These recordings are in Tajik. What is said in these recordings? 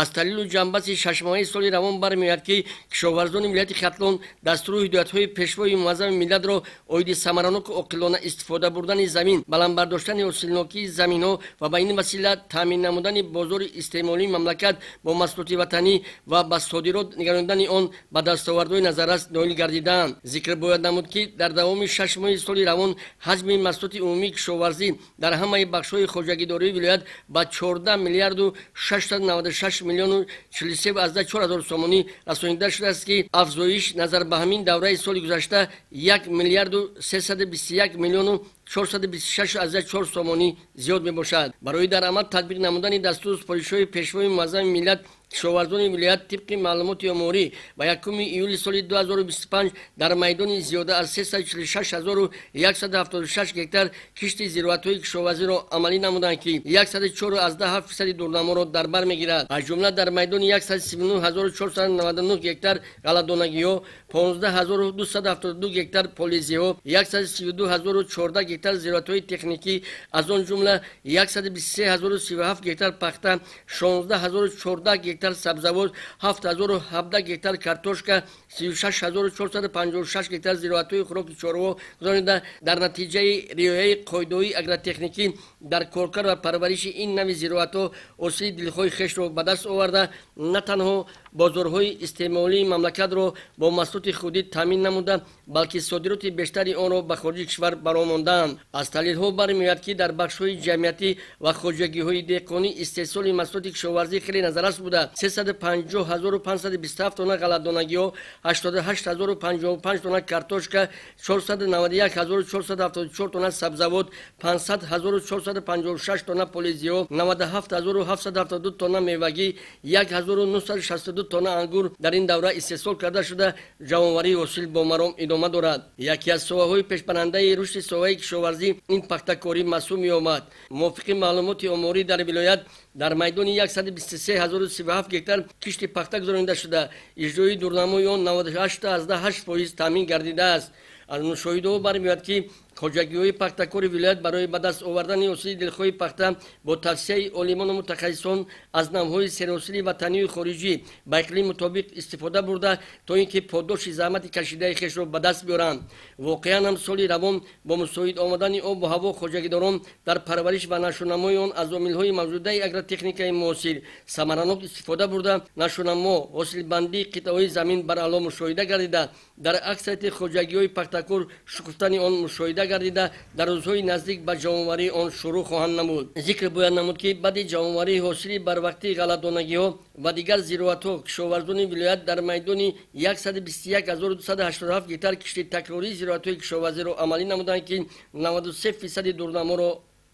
Аз таҳлилу ҷамъбасти шашмоҳаи соли равон бармеояд, ки кишоварзони вилояти Хатлон дастуру ҳидоятҳои Пешвои муаззами миллатро оиди самараноку оқилона истифода бурдани замин, баланд бардоштани ҳосилнокии заминҳо ва ба ин васила таъмин намудани бозори истеъмолии мамлакат бо маҳсулоти ватанӣ ва ба содирот нигарондани он ба дастовардҳои назаррас ноил гардидаанд. Зикр бояд намуд, ки дар давоми 6 моҳи соли равон ҳаҷми маҳсулоти умумии кишоварзӣ дар ҳамаи бахшҳои хоҷагидории вилоят ба 14 миллиарду 696 миллиону 43,4 ҳазор сомонӣ расонида шудааст, ки афзоиш назар ба ҳамин давраи соли гузашта 1 миллиарду 321 миллиону 426,4 сомонӣ зиёд мебошад. Барои дар амал татбиқ намудани дастуру супоришҳои Пешвои муаззами миллат, кишоварзони вилоят тибқи маълумоти оморӣ ба 1 июли соли 2025 дар майдони зиёда аз 346 176 гектар кишти зироатҳои кишоварзиро амалӣ намуданд, ки 104,7% дурнаморо дар бар мегирад. Аз ҷумла дар майдони 139 499 гектар ғалладонагиҳо, 15 272 гектар полезиҳо, 132 014 гектар зироатҳои техникӣ, аз он ҷумла 123 037 гектар пахта, 16 014 гектар сабзавот, 7017 гектар картошка, 36 456 гектар зироатҳои хӯроки чорво гузаронида, дар натиҷаи риояи қоидаҳои агротехникӣ дар коркард ва парвариши ин нави зироатҳо ҳосили дилхоҳи хешро ба даст оварда, на танҳо бозорҳои истеъмолии мамлакатро бо маҳсулоти худӣ таъмин намуда, балки содироти бештари онро ба хориҷи кишвар баромондаанд. Аз таҳлилҳо бармеояд, ки дар бахшҳои ҷамъиятӣ ва хоҷагиҳои деҳқонӣ истеҳсоли маҳсулоти кишоварзӣ хеле назаррас буда, 350 527 тонна ғалладонагиҳо, 88 055 тонна картошка, 491 474 тонна сабзавот, 500 456 тонна полезиҳо, 97 772 тонна мевагӣ, 1962 тонна ангур дар ин давра истеҳсол карда шуда, ҷамъоварии ҳосил бо маром идома дорад. Яке аз соҳаҳои пешбарандаи рушди соҳаи кишоварзӣ ин пахтакорӣ маҳсуб меомад. Мувофиқи маълумоти оморӣ, дар вилоят дар майдони 123 037 гектар кишти пахта гузаронида шуда, иҷрои дурнамои он 98,8% таъмин гардидааст. Аз мушоҳидаҳо бармеояд, ки хоҷагиҳои пахтакори вилоят барои ба даст овардани ҳосили дилхоҳи пахта бо тавсияи олимону мутахассисон аз навъҳои серҳосили ватанию хориҷӣ ба иқлим мутобиқ истифода бурда, то ин ки подоши заҳмати кашидаи хешро ба даст биёранд. Воқеан ҳам, соли равон бо мусоид омадани обу ҳаво хоҷагидорон дар парвариш ва нашъунамои он аз омилҳои мавҷудаи агротехникаи муосир самаранок истифода бурда, нашъунамо, ҳосилбандии қитъаҳои замин бараъло мушоҳида гардида, дар аксарияти хоҷагиҳои пахтакор шукуфтани он мушоҳида гардида, дар рӯзҳои наздик ба ҷамъоварии он шурӯъ хоҳанд намуд. Зикр бояд намуд, ки баъди ҷамъоварии ҳосили барвақтии ғалладонагиҳо ва дигар зироатҳо, кишоварзони вилоят дар майдони 121 287 гектар кишти такрории зироатҳои кишоварзиро амалӣ намуданд, ки 93% дурнаморо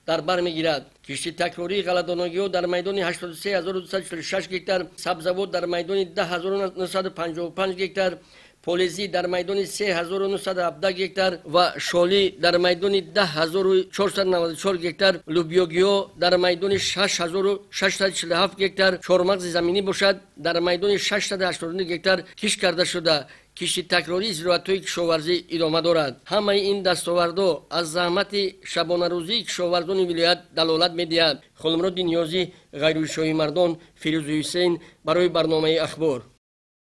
дар бар мегирад. Кишти такрории ғалладонагиҳо дар майдони 83 246 гектар, сабзавот дар майдони 10 955 гектар, полезӣ дар майдони 3917 гектар ва шолӣ дар майдони 10 494 гектар, лӯбиёгиҳо дар майдони 6647 гектар, чормағзи заминӣ бошад, дар майдони 689 гектар кишт карда шуда, кишти такрории зироатҳои кишоварзӣ идома дорад. Ҳамаи ин дастовардҳо аз заҳмати шабонарӯзии кишоварзони вилоят далолат медиҳад. Холмуроди Ниёзӣ, Ғайрушоҳи Мардон, Фирӯзи Ҳусейн барои барномаи «Ахбор».